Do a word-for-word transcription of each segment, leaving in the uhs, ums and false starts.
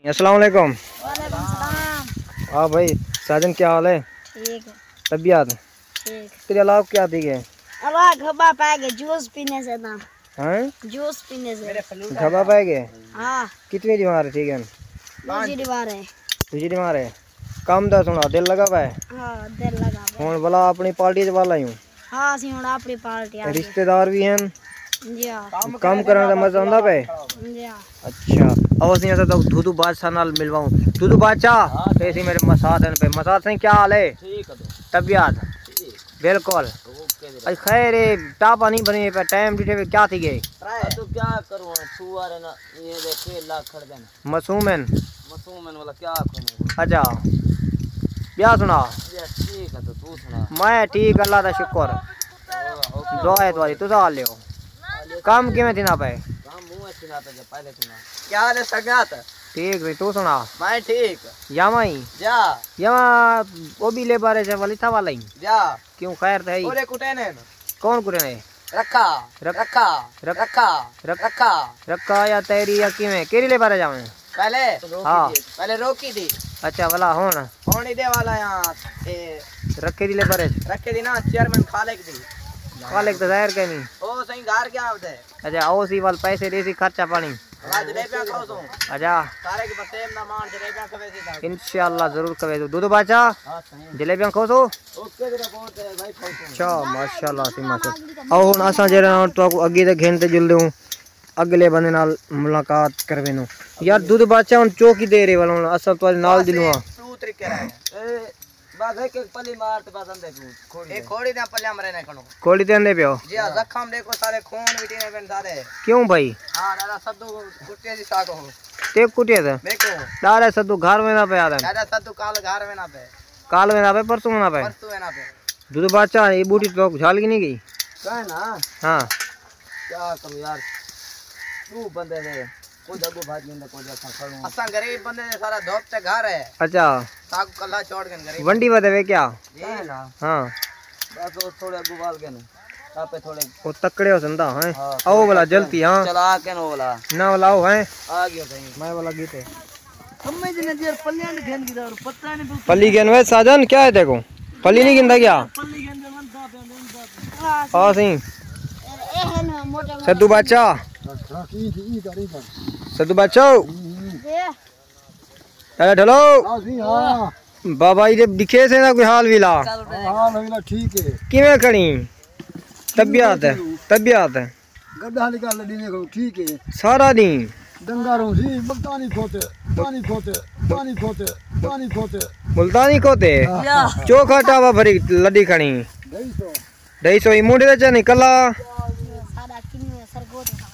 السلام علیکم۔ وعلیکم السلام۔ ہاں بھائی، ساجن کیا حال ہے؟ ٹھیک ہے۔ طبیعت؟ ٹھیک۔ تیرے علاقہ کیا تھی گئے؟ اللہ گھبا پائے گئے، جوس پینے سے نا۔ ہیں؟ جوس پینے سے۔ گھبا پائے گئے؟ ہاں۔ کتنی دیوار تھی گئے؟ دوسری دیوار ہے۔ دوسری دیوار ہے۔ کام دا سنا، دل لگا پائے؟ ہاں، دل لگا پائے۔ ہن بلا اپنی پارٹی دے والا ہی ہوں۔ ہاں، اسی ہن اپنی پارٹی آ گئے۔ رشتہ دار بھی ہیں۔ جی ہاں۔ کام کرنے دا مزہ آندا پئے؟ جی ہاں۔ اچھا، او اسی اساں تاں دودو بادشاہ نال ملواؤں۔ دودو بادشاہ، تے اسی میرے مسات ہیں پہ۔ مسات سائیں کیا حال ہے؟ ٹھیک ہے۔ طبیعت؟ ٹھیک۔ بالکل۔ اوکے جی۔ اج خیر ہے، ٹاپا نہیں بنے پہ، ٹائم ڈٹھے پہ کیا تھی گئے؟ تو کیا کروں، چھوار ہے نا، یہ دے پیل لا کھڑ دے نا۔ مصوم ہیں؟ مصوم ہیں والا کیا آکھوں میں؟ اچھا۔ ٻیا سݨا؟ ٻیا ٹھیک ہے، تو، تو سݨا؟ میں ٹھیک، اللہ دا شکر۔ ہاں، اوکے۔ دعا ہے تہاݙی، تساں حال لیو۔ کم کیویں تھیندا پئے؟ کم منہ تھیندا پئے، پہلے تھیندا۔ کیا حال ہے سنگت؟ ٹھیک بھائی، تو سݨا؟ میں ٹھیک۔ یاواں ہی؟ جا۔ یاواں او بھی لیبر ہے، جا والی تھا والا ہی؟ جا۔ کیوں، خیر تے ہے؟ اورے کٹے نے۔ کون کٹے نے؟ رکھا، رکھ-، رکھا، رکھ-، رکھا، رکھ-، رکھا۔ رکھا یا تیری یا کیویں؟ کیڑھی لیبر ہے جاویں؟ پہلے؟ ہاں۔ پہلے روکی تھی۔ اچھا، بھلا ہݨ؟ ہݨ ایݙے والا آ، اے۔ رکھے دی لیبر ہے؟ رکھے دی نا، چیئرمین خالق دی۔ خالق تے ظاہر کینی۔ او سائیں گھر کیا ہوندے؟ اچھا، او سی ول پیسے ݙیسی خرچہ پاݨی۔ اڄ جلیبیاں کھاؤسوں۔ اچھا۔ سارے کے بسیم دا مان جلیبیاں کھویسی تاں۔ انشاءاللہ ضرور کھویسوں۔ دودو بادشاہ؟ ہاں سائیں۔ جلیبیاں کھوسو؟ اوکے جی، رپورٹ ہے بھائی، کھوسوں۔ اچھا، ماشاءاللہ سی ماشاءاللہ۔ او ہݨ اساں جیڑھا ہݨ تہاکوں اڳے دے گھن تے جلدے ہوں، اڳلے بندے نال ملاقات کرویندوں۔ یار دودو بادشاہ، ہݨ چوکی دے رہے والا، ہݨ اساں تہاݙے نال جلوں ہاں۔ ݙو طریقے رہے۔ اے بس ہک ہک پلی مار تے بس اندے کوں کھوڑی اے دے۔ کھوڑی دے پلیاں مرے نے کھنو۔ کھوڑی تے اندے پیو؟ جی ہاں، زخم ݙیکھو سارے، خون وٹی نے پن سارے۔ کیوں بھائی؟ ہاں، ݙاݙا سدھو کٹے جی ساکو۔ تے کٹے تے؟ میکو۔ ݙاݙا سدھو گھر ویندا پیا تے؟ ݙاݙا سدھو کل گھر ویندا پیا۔ کل ویندا پیا، پرسوں ویندا پیا؟ پرسوں ویندا پیا۔ دودو بادشاہ، اے ٻوٹی تہاکوں جھل گھنی گئی؟ کائے نا۔ ہاں۔ کیا کروں یار؟ ݙو بندے دے۔ کجھ اڳوں بھڄ ویندے، کجھ اساں کھڑوں۔ اساں غریب بندے دے، سارا دھوپ تے گھر ہے۔ اچھا۔ ساکوں کلھا چھوڑ کے غریب۔ ونڈی ودے وے کیا؟ جی۔ ہاں۔ بس او تھوڑے اڳوں وال گئے نے۔ آپے تھوڑے۔ او تکڑے ہو سندا، ہیں؟ ہاں، او والا جلتی، ہاں۔ چلا کے نو والا۔ نہ والا او، ہیں؟ آ گیا کہیں۔ میں والا گیتے۔ سمجھ نہ جی، پلیاں نے گھن گیا اور پتہ نہیں پلی گھن وے ساجن، کیا ہے تیکوں؟ پلی نہیں گھندا کیا؟ پلی گھن دے وندا پیا، وندا پیا۔ ہاں سائیں۔ سدھو بادشاہ۔ سدھو بادشاہ۔ ڈھلو۔ ہاں سائیں، ہاں۔ بابا جی دے ݙکھے سے نا کوئی حال ویلا؟ ہاں، حال ویلا ٹھیک ہے۔ کیویں کھڑی؟ طبیعت، طبیعت۔ گݙا نکال ݙینے کو ٹھیک ہے۔ سارا ݙینہہ؟ ڈنگا رہوں سی، ملتانی کھوتے، پانی کھوتے، پانی کھوتے، پانی کھوتے۔ ملتانی کھوتے؟ ہاں۔ چوکھا ٹاوا بھری لݙی کھڑی۔ ڈھائی سو۔ ڈھائی سو ہی منڈے تے چا نکلا۔ سارا کنوں ہے، سر گودے دا۔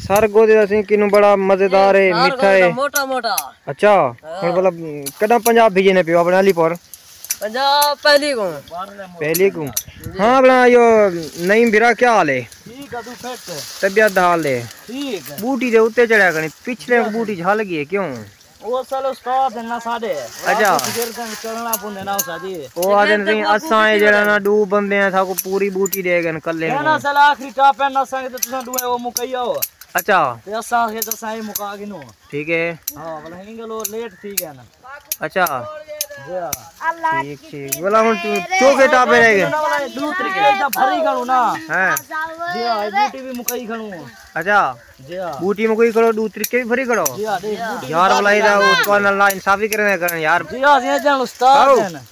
سر گودے دا سائیں کنوں بڑا مزیدار ہے، سر میٹھا گودے دا ہے۔ موٹا موٹا۔ اچھا، ہاں۔ ہݨ مطلب کݙاں پنجاب بھیجے نے پیو اپݨے علی پور؟ پنجاب پہلی کو۔ پہلی کو۔ ہاں، اپݨا ایہو نعیم بھرا کیا حال ہے؟ ٹھیک ہے، توں فٹ ہے؟ طبیعت دا حال ہے؟ ٹھیک ہے۔ ٻوٹی دے اتے چڑھیا کھڑی، پچھلے ٻوٹی جھل ڳئی ہے، کیوں؟ او اصل استاد ہیں نا ساݙے۔ اچھا۔ چڑھنا پوندے نا استاد جی۔ او آہدے نے سائیں، اساں اے جیڑھا نا ݙو بندے ہیں، ساکوں پوری ٻوٹی ݙے ڳئے کلے کوں۔ نا اصل آخری ٹاپ ہے نا، اساں تے تساں ݙوئے او مکائی آؤ۔ اچھا۔ تے اساں آکھے تے اساں اے مکا گھنوں۔ ٹھیک ہے۔ ہاں، بھلا ہی گلو لیٹ تھی ڳیا نا۔ اچھا۔ جی ہاں۔ ٹھیک، ٹھیک۔ بھلا ہݨ توں چوکھے ٹاپے رہ ڳئے۔ ݙو طریقے دا بھری کھڑوں نا۔ ہاں۔ جی ہاں، اے ٻوٹی بھی مکائی کھڑوں۔ اچھا۔ جی ہاں۔ ٻوٹی مکائی کھڑو، ݙو طریقے بھی بھری کھڑو۔ جی ہاں، ݙے ٻوٹی یار، بھلا ہی دا، اس کو نال نا انصافی کرنے کرن یار۔ جی ہاں، جی ہاں، جان استاد آؤ۔ ہیں۔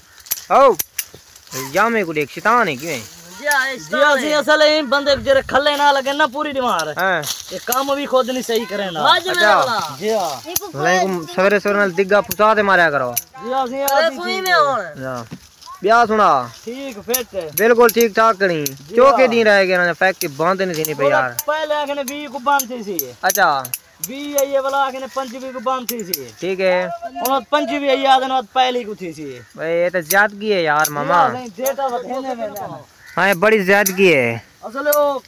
او، یا میں کو ݙیکھ شیطان ہے کیویں؟ جی ہاں، اے جی ہاں، شیطان جی ہے۔ اصل اے بندے جیڑھے کھلے نہ لڳن نا پوری ݙیوار۔ ہاں۔ اے کم بھی خود نہیں صحیح کریندا۔ واہ جی اچھا۔ میرا والا۔ جی ہاں۔ بھلا کو سویرے سویرے نال دگا پھسا تے ماریا کرو۔ جی ہاں، جی ہاں، ارے جی، سوئی جی۔ میں ہݨ۔ ہاں۔ ٻیا سݨا؟ ٹھیک، فٹ ہے۔ بالکل ٹھیک ٹھاک کھڑی۔ جی چوکھے ہاں۔ ݙینہہ رہ ڳئے نا، فیکٹری بند نہیں تھیندی پئی یار۔ پہلے آکھے نے ویہہ کو بند تھی سی۔ اچھا۔ ویہہ آئی ہے، بھلا آکھے نے پنجویہہ کو بند تھی سی۔ ٹھیک ہے۔ ہݨ پنجویہہ آئی آہدے نے پہلی کو تھی سی۔ بھائی، اے تے زیادگی ہے یار، ماما۔ جی ہاں، نہیں، ڈیٹا ودھیندے ویندے۔ ہاں، اے بڑی زیادگی ہے۔ اصل او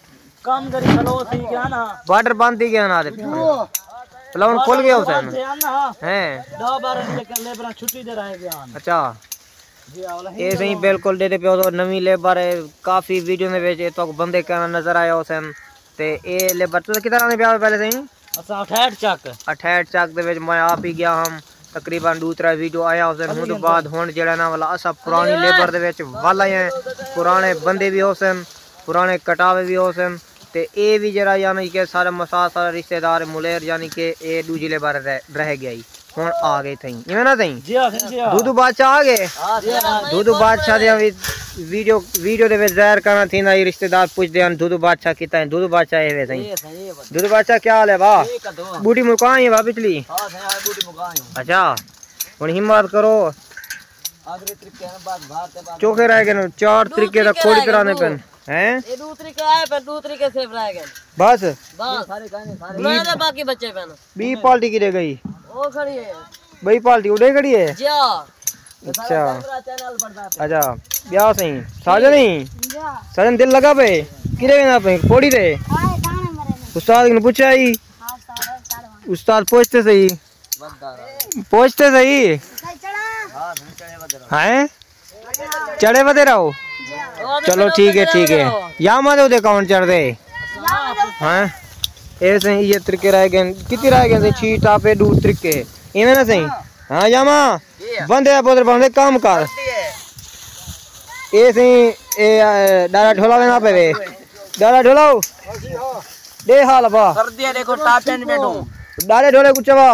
کم کری کھلو تھی ڳیا نا۔ بارڈر بند تھی ڳیا نا تے۔ پلاون کھل ڳیا حسین۔ بند تھی ڳیا نا۔ ہیں۔ ݙاہ ٻارہ لیبر، لیبراں چھٹی تے رہ ڳیا نا۔ اچھا۔ جی ہاں، اے سائیں بالکل ݙیہدے پیو تو نویں لیبر ہے، کافی ویڈیو دے وچ اے تہاکوں بندے کہنا نظر آئے حسین۔ تے اے لیبر تساں کتھاں رہندے پیا پہلے سائیں؟ اساں اٹھائیٹھ چک۔ اٹھائیٹھ چک دے وچ میں آپ ہی گیا ہم۔ تقریباً ݙو ترے ویڈیو آیا ہوسن۔ ہوں تو بعد ہݨ جیڑھا نا والا اساں پراݨی لیبر دے وچ ول آئے ہیں، پراݨے بندے بھی ہوسن، پراݨے کٹاوے بھی ہوسن۔ تے اے بھی جیڑھا یعنی کہ سارا مسا سارا رشتہ دار ملیر، یعنی کہ اے ݙوجھی لیبر رہ، رہ ڳیا ہی، ہݨ آ ڳئے تھئیں، ایویں نہ تھئیں؟ جی ہاں، جی ہاں۔ دودو بادشاہ آ ڳئے؟ ہاں، جی ہاں۔ دودو بادشاہ دے وی-، ویڈیو، ویڈیو دے وچ ظاہر کرݨا تھیندا ہی، رشتہ دار پچھدے ہن، "دودو بادشاہ کتھاں ہے؟" دودو بادشاہ اے وے سئیں۔ اے سئیں، اے بندہ۔ دودو بادشاہ، کیا حال ہے با؟ ٹھیک ہے، دعا۔ بوٹی مکائی ہے با پچھلی؟ ہاں سئیں، ہاں، بوٹی مکائی ہے۔ اچھا، ہݨ ہمت کرو۔ آخری طریقے ہیں، بس باہر تے بس۔ چوکھے رہ ڳئے نے، چار ݙو طریقے دا طریقے کوڑی رہ ڳئے، کرانے ݙو۔ پن۔ ہیں؟ اے ݙو طریقے آئے پن، ݙو طریقے صرف رہ ڳئے۔ بس؟ بس۔ سارے کائے نے، سارے۔ میں تے باقی بچے پن۔ ٻئی پارٹی کݙے ڳئی؟ او کھڑی ہے۔ ٻئی پارٹی اݙے کھڑی ہے؟ جی ہاں۔ اچھا۔ اچھا، ٻیا سئیں؟ ساجن ہی؟ جی ہاں۔ ساجن دل لڳا پئے؟ کݙے ویندا پئیں؟ پوڑی تے؟ ہائے، داݨے مرے نے۔ استاد کوں پچھیا ہی؟ ہاں، استاد، استاد وہاں۔ استاد پوچھتے صحیح۔ پوچھتے صحیح۔ ہیں؟ چڑھے ودے رہو۔ چلو ٹھیک ہے، ٹھیک ہے۔ یاما دے اودے کون چڑھدے؟ ہیں؟ اے سئیں، اے طریقے رہ ڳئے۔ کتی رہ ڳئے سئیں؟ چھی ٹاپے ݙو طریقے۔ ایویں نہ سئیں؟ ہاں یاما۔ بندے پتر بندے کم کر۔ اے سئیں، اے، اے، ݙاݙا ڈھولا ویندا پئے وے۔ ݙاݙا ڈھولا۔ ݙے حال با۔ سردی ہے، ݙیکھو ٹاپے نہیں بیٹھو۔ ݙاݙے ڈھولے کوں چوا۔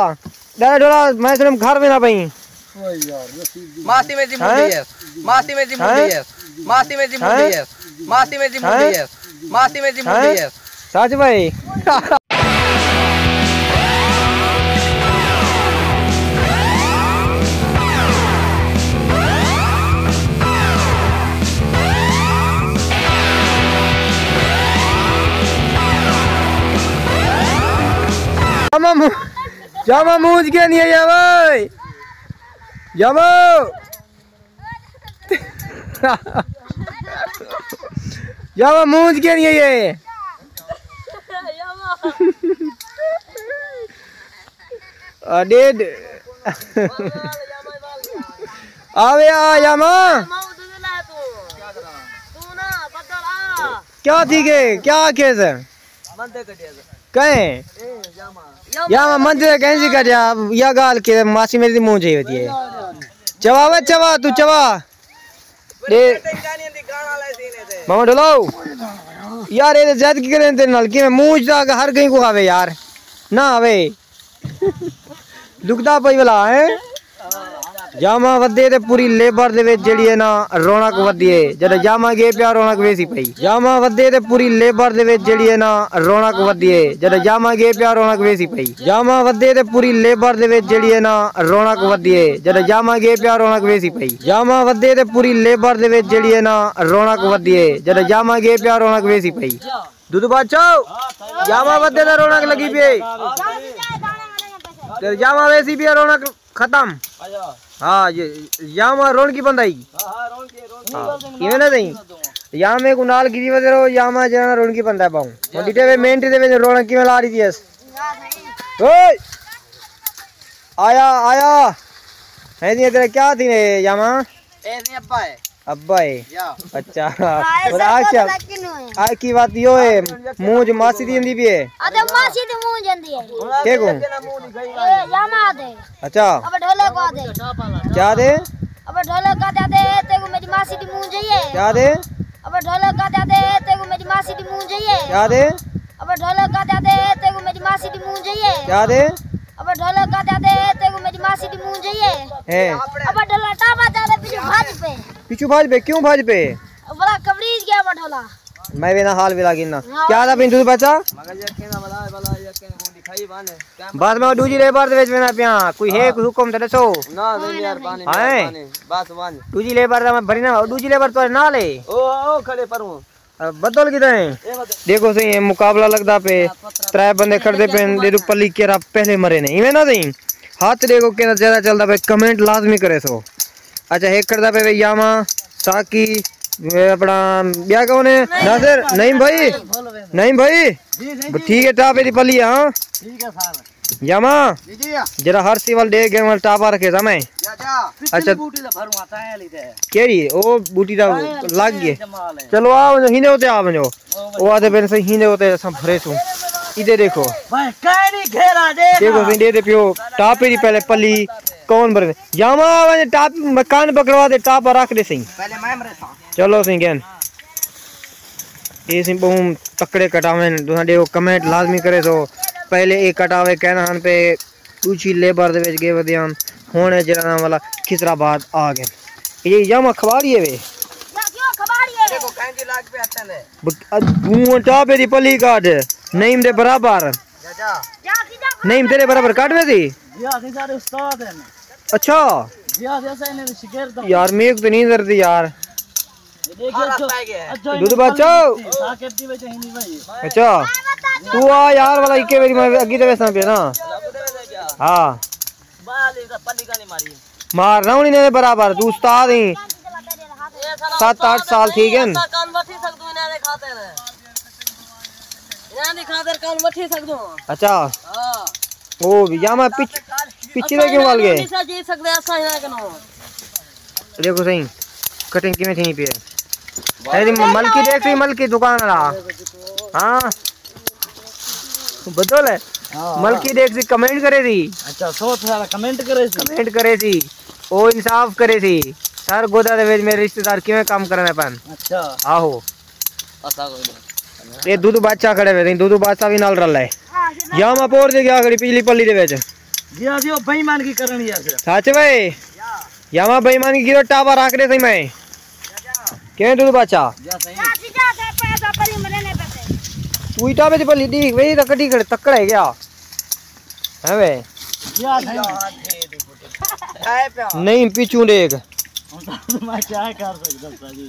ݙاݙا ڈھولا، میں صرف گھر ویندا پئیں۔ ماسی میری ہیں؟ منڈی ہے۔ ماسی میری ہیں؟ منڈی ہے۔ ماسی میری ہیں؟ منڈی ہے۔ ماسی میری ہیں؟ منڈی ہے۔ ماسی میری ہیں؟ منڈی ہے۔ سچ بھائی۔ جامع مو-، جامع مونجھ کے نہیں آیا بھائی۔ جامع۔ یاما مونجھ کے نہیں ہے؟ آ، ݙیڈھ۔ آوے آ، یاما۔ کیا تھی ڳئے؟ کیا آکھے سے؟ کہیں؟ یاما مندر کہیں سی کٹیا، یا ڳالھ کہ ماسی میری دی مونجھ ہی ہوتی ہے۔ چوا وے چوا، تو چوا۔ ݙے۔ ماما ڈھولاؤ۔ یار، اے تے زیادتی کریں تیرے نال، کیویں مونجھ دا ہر کہیں کوں آوے یار۔ نہ آوے۔ دکھدا پئی ولا، ہیں؟ یاما ودے تے پوری لیبر دے وچ جیڑھی ہے نا، رونق ودی ہے۔ جݙاں یاما ڳئے پیا، رونق ویسی پئی۔ یاما ودے تے پوری لیبر دے وچ جیڑھی ہے نا، رونق ودی ہے۔ جݙاں یاما ڳئے پیا، رونق ویسی پئی۔ یاما ودے تے پوری لیبر دے وچ جیڑھی ہے نا، رونق ودی ہے۔ جݙاں یاما ڳئے پیا، رونق ویسی پئی۔ یاما ودے تے پوری لیبر دے وچ جیڑھی ہے نا، رونق ودی ہے۔ جݙاں یاما ڳئے پیا، رونق ویسی پئی۔ دودو بادشاہ، یاما ودے تے رونق لڳی پئی۔ تے یاما ویسی پئی، رونق ختم۔ ہاں، یہ یاما رونقی بندہ ہی۔ ہاں، ایویں نہ سئیں۔ یامے کوں نال گھدی ودے رہو، یاما جیڑھا رونقی بندہ ہے ٻہوں۔ ہݨ ݙٹھے وے مینٹی دے وچ رونق کیویں لا ݙتی ہے۔ اوئے! آیا، آیا۔ ہے جی، تیرا کیا تھی نے، یاما؟ اے نہیں ابا ہے۔ ابا ہے؟ یا۔ اچھا۔ ہاں، ایسا اور آ کیا؟ بہت لگن ہوئے۔ آ کی بات یو ہے، مونجھ ماسی دی اندی بھی ہے؟ اتے ماسی دی مونجھ اندی ہے۔ کے کو؟ اے یاما دے۔ اچھا۔ اب ڈھولے کو دے۔ کیا دے؟ اب ڈھولے کو دے، تے کو میری ماسی دی مونجھ ہے۔ کیا دے؟ اب ڈھولے کو دے، تے کو میری ماسی دی مونجھ ہے۔ کیا دے؟ اب ڈھولے کو دے، تے کو میری ماسی دی مونجھ ہے۔ کیا دے؟ اب ڈھولے کو دے، تے کو میری ماسی دی مونجھ ہے۔ ہے۔ اب ڈھولا ٹاپا دے، پیچھے بھاج پے۔ پیچھے بھاج پے، کیوں بھاج پے؟ بڑا کبریج گیا اب ڈھولا۔ میں وینا حال ولا گھننا۔ ہاں۔ کیا دا پیندا پیا چا؟ مگر یہ کہنا والا ہے، والا یہ کہنا کو دکھائی بانے۔ بس میں ݙوجھی لیبر دے وچ وینا پیا۔ کوئی ہے، ہاں۔ کوئی حکم تے ݙسو۔ نہ، نہیں یار، پانی، ہائے۔ پانی۔ بس ونڄ۔ ݙوجھی لیبر دا میں بھری نہ، ݙوجھی لیبر تیݙے نال ہے۔ او، او کھڑے پروں۔ بدل کیتا ہے؟ ݙیکھو سئیں، اے مقابلہ لڳدا پئے، ترے بندے کھڑدے پئن، ݙیکھو پلی کیڑھا پہلے مرے نے، ایویں نہ سئیں؟ ہتھ ݙیکھو کیڑھا زیادہ چلدا پئے، کمنٹ لازمی کریسو۔ اچھا، ہک کھڑدا پئے وے یاما، ساقی، اے اپݨا ٻیا کون ہے؟ ناصر، نعیم بھائی، نعیم بھائی، ٹھیک ہے، ٹاپے دی پلی ہے، ہاں؟ یاما، جی، جی۔ جیڑھا ہر سی ول ݙے ڳئے ول ٹاپا رکھے سا میں۔ جا، جا۔ اچھا۔ پچھلی بوٹی دا بھروں آتا ہے علی تے۔ کیڑھی؟ او بوٹی دا لڳ ڳئے۔ چلو آ ونڄو، ہیندے اتے آ ونڄو۔ او آہدے پئن سئیں ہیندے اتے اساں بھریسوں۔ ادھر دیکھو۔ بھائی کہیں نہیں گھیرا دے۔ دیکھو سائیں، ݙے تے پیو ٹاپے دی پہلے پلی کون بھرے؟ جاواں ونڄ ٹاپ، مکان پکڑوا دے، ٹاپا رکھ ݙے سائیں۔ پہلے میں مرے سا۔ چلو سائیں گن۔ اے سائیں ٻہوں تکڑے کٹاوے ہن، تساں ݙیکھو کمنٹ لازمی کریسو۔ پہلے اے کٹاوے کہنا ہن پئے ݙوجھی لیبر دے وچ ڳئے ودے ہن، ہݨ اے جیڑھا ناں والا کھسرآباد آ ڳئے۔ اے یاما کھباڑی ہے وے۔ یا کیوں کھباڑی ہے؟ دیکھو کہیں دی لگ پہ ہتھاں دے۔ ب-، ا-، ݙو ٹاپے دی پلی کاٹ، نعیم دے برابر۔ جا، جا۔ نعیم تیرے برابر کاٹ ویسی؟ جی ہاں، سائیں، سارے استاد ہیں۔ اچھا۔ جی ہاں، جیسا انہیں شاگرد ہیں۔ یار، میک تو نہیں ڈرتی یار۔ یہ دیکھیے، اچھا، اچھا، دودھ بچاؤ۔ ثاقب دی وجہ ہی نہیں بھائی۔ اچھا۔ تو آ یار والا اکے ویری میں اگی تے ویساں پیا نا۔ ہاں۔ مار راؤنی نے برابر، تو استاد ہیں۔ ست اٹھ سال تھی ڳئے ہن۔ کن وٹھی سڳدوں انہاں دے خاطر۔ انہاں دی خاطر کن وٹھی سڳدوں۔ اچھا۔ ہاں۔ او بھی جاما پچ-، پچھے دے کیوں ول ڳئے؟ نہیں سا جی سڳدے اساں انہاں کنوں۔ دیکھو سائیں، کٹنگ کیویں تھیندی پئی ہے۔ اے دی ملکی ݙیکھ سائیں، ملکی دکان والا۔ ہاں۔ بدل ہے۔ ہاں۔ ملکی ݙیکھ سائیں، کمنٹ کرے دی۔ اچھا، سو سارا کمنٹ کرے سی۔ کمنٹ کرے سی۔ او انصاف کرے سی۔ سر گودا دے وچ میرے رشتہ دار کیویں کم کرنے پن۔ اچھا۔ آہو۔ اسا کوئی نہیں۔ اے دودھ بادشاہ کھڑے ہوئے، دودھ بادشاہ بھی نال رل ہے۔ یا میں پور دے گیا کھڑی پچھلی پلی دے وچ۔ جی ہاں جی، او بے ایمانگی کرنی ہے پھر۔ سچ بھائی؟ یا میں بے ایمانگی کی ٹاپا رکھ دے سی میں۔ کیویں دودھ بادشاہ؟ جا صحیح۔ تو ایٹا پہ دی پلی دی، وہی تو کٹی کھڑے، تکڑ ہے کیا؟ ہے وے؟ جا صحیح۔ نہیں، پیچھوں دیکھ۔ میں کیا کر سکتا سا جی؟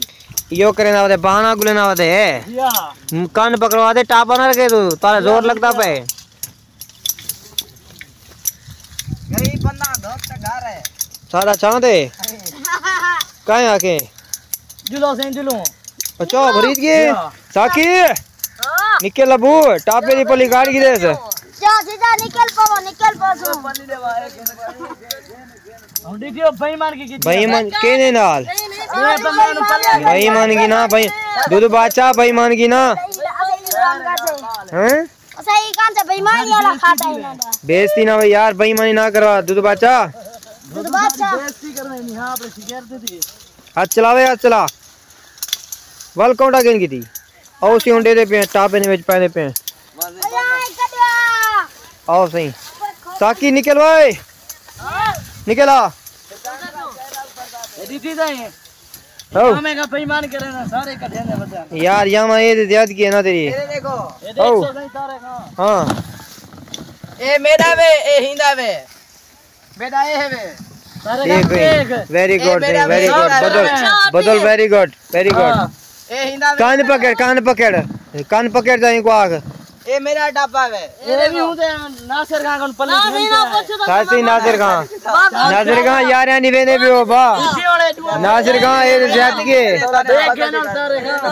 یو کرے نہ ہوتے، بہانا گلے نہ ہوتے۔ جی ہاں۔ کان پکڑوا دے، ٹاپا نہ رکھے تو، تارا زور لگتا پے۔ غریب بندہ گھر تے گھر ہے۔ سارا چھاں دے۔ کائیں آکھے؟ جلو سیں جلو۔ اچھا، بھرید گئے۔ ہاں۔ ساکی۔ ہاں۔ نکل ابو، ٹاپے دی پلی کاٹ گئی دے۔ جا سیدھا نکل پو، نکل پو سو۔ ہن ݙیکھیو بے ایمان کی کیتی۔ بے ایمان کیندے نال؟ بے ایمان کی نا بھائی، دودھ بادشاہ بے ایمان کی نا۔ ہیں؟ اساں ای کان تے بے ایمانی والا کھاتا ہے انہاں دا۔ بے عزتی نہ ہوئے یار، بے ایمانی نہ کروا، دودھ بادشاہ۔ دودھ بادشاہ۔ بے عزتی کرنا نہیں، ہاں، اپنے شکر دے دی۔ ہتھ چلاوے، ہتھ چلا۔ ول کونڈا گن کیتی۔ او سی ہنڈے دے پے، ٹاپے نے وچ پے دے پے۔ آؤ سائیں۔ ساکی نکل وائے۔ نکل آ۔ ݙٹھی تاں ہے۔ ہاؤ۔ میں کہا بے ایمان کرے نا، سارے کٹھے نے بندے۔ یار، یاما اے تے زیادگی ہے نا تیری۔ اے دیکھو۔ اے دیکھ او۔ سو سائیں سارے کھاں۔ ہاں۔ اے میݙا وے، اے ہیندا وے۔ بیٹا اے ہے وے۔ سارے اے کھاں وے۔ دیکھ۔ ویری اے گڈ، میݙا ویری وے۔ گڈ۔ بدل، اچھا، بدل، ویری گڈ، ویری گڈ۔ ہاں۔ اے ہیندا وے۔ کان پکڑ، کان پکڑ۔ کان پکڑ جائیں کو آگ۔ اے میݙا ٹاپا وے۔ اے بھی ہوں تے ناصر خان کوں پلے نہ، نہیں، نہ پوچھو تو ساسی ناصر خان۔ بابا۔ ناصر خان یار نہیں ویندے پیو با۔ ناصر خان اے زیادگی ہے۔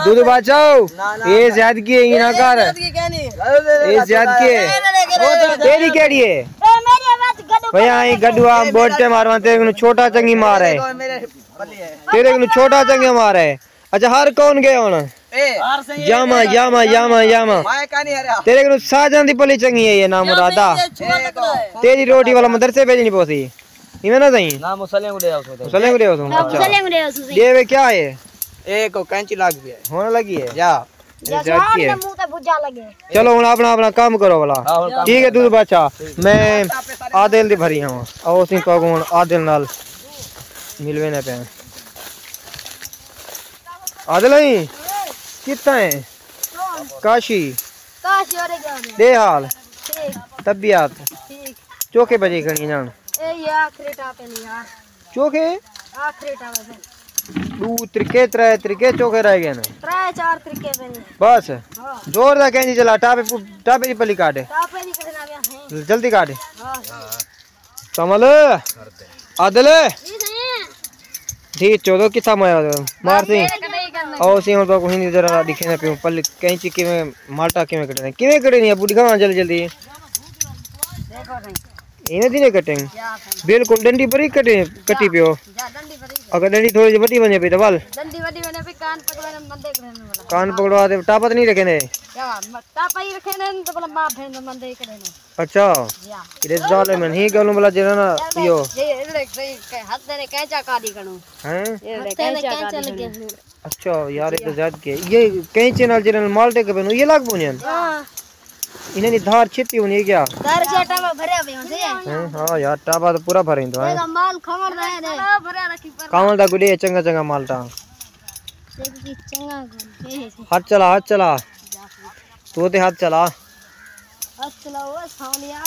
دودھ بچاؤ۔ اے زیادگی ہے، یہ نہ کر۔ اے زیادگی ہے۔ تیری کیڑی ہے؟ بھیا، ایں گڈوا بوٹے مارواں، تیرے کوں چھوٹا چنگی مار ہے۔ تیرے کوں چھوٹا چنگی مار ہے۔ اچھا، ہر کون گئے ہن؟ اے۔ یاما، یاما، یاما، یاما۔ میں کہاں نہیں ہریا۔ تیرے کوں ساجن دی پلی چنگی ہے، یہ نام مراد آ۔ اے کون؟ تیری روٹی والا مدرسے بھیجنی پوسی۔ ایویں نہ سائیں؟ نہ، مصلیاں کوں ݙے آؤ سو۔ مصلیاں کوں ݙے آؤ سو۔ ہاں، اچھا۔ مصلیاں کوں ݙے آؤ سو۔ ݙے وے کیا ہے؟ اے کو کینچی لگ پئی ہے۔ ہݨ لڳی ہے؟ یا۔ جا اے جا جاتی ہے۔ اپݨے منہ تے بجا لڳے۔ چلو ہݨ اپݨا، اپݨا کم کرو بھلا۔ ہاں، ہݨ کم ٹھیک ہے، کرو۔ دودھ بادشاہ۔ میں عادل دی بھری ہاں۔ او سیں تو ہݨ عادل نال ملویندے پئے۔ عادل ہیں؟ کتھاں ہیں؟ کاشی۔ کاشی اورے ڳیا ہوندے۔ ݙے حال؟ ٹھیک۔ طبیعت؟ ٹھیک۔ چوکھے بجے کھڑی جان؟ اے یا آخری ٹاپے نے یار۔ چوکھے؟ آخری ٹاپے پئے۔ ݙو ترکے، ترے ترکے چوکھے رہ ڳئے نے۔ ترے چار ترکے پئے نے۔ بس؟ ہاں۔ زور دا کہیں چلا، ٹاپے پو-، ٹاپے دی پلی کاٹ۔ ٹاپے دی کٹنا پیا ہے۔ جلدی کاٹ۔ ہاں۔ کمل، عادل۔ جی سائیں۔ ٹھیک، چودو کتھا مایا مار سی۔ او سی ہݨ تو کوئی نہیں ذرا دکھے نہ پیوں، پل کینچی کیویں، مالٹا کیویں کٹے نے؟ کیویں کٹے نے ابو؟ دکھاواں جلدی جلدی۔ دیکھو سائیں۔ ایویں دی نہیں کٹیں۔ کیا سائیں؟ بالکل ڈنڈی بری کٹے، کٹی پیو۔ جا، ڈنڈی بری۔ اگر ڈنڈی تھوڑی جی وڈی ونجے پئی تے ول۔ ڈنڈی وڈی ونجے پئی، کان پکڑا نے مندے کرن والا۔ کان پکڑوا تے ٹاپا تے نہیں رکھے نے؟ کیا؟ ٹاپا ہی رکھے نے، تو بلا ماں بھین دے مندے ہی کرے نے۔ اچھا۔ یا۔ یہ ظالم ہے، نہیں کروں بلا جنا نا۔ یو۔ یہ لڑے ہاتھ دے کینچا کالی کنو۔ ہیں؟ یہ لڑے کینچا کالی کنو۔ اچھا یار، یہ تو زیاد کے، یہ کینچے نال جنہاں مال ٹے کے بنو، یہ لگ بونین؟ ہاں۔ انہاں دی دھار چھتی ہونی ہے کیا؟ دھار چھٹا میں بھریا پیا ہوں سے۔ ہاں، ہاں یار، ٹابا تو پورا بھریں تو ہے۔ مال کھاون دا ہے۔ کھاون دا گڈے چنگا چنگا مال ٹا۔ چنگا گڈے۔ ہاتھ چلا، ہاتھ چلا۔ تو تے ہاتھ چلا۔ ہاتھ چلا، او ساونیا۔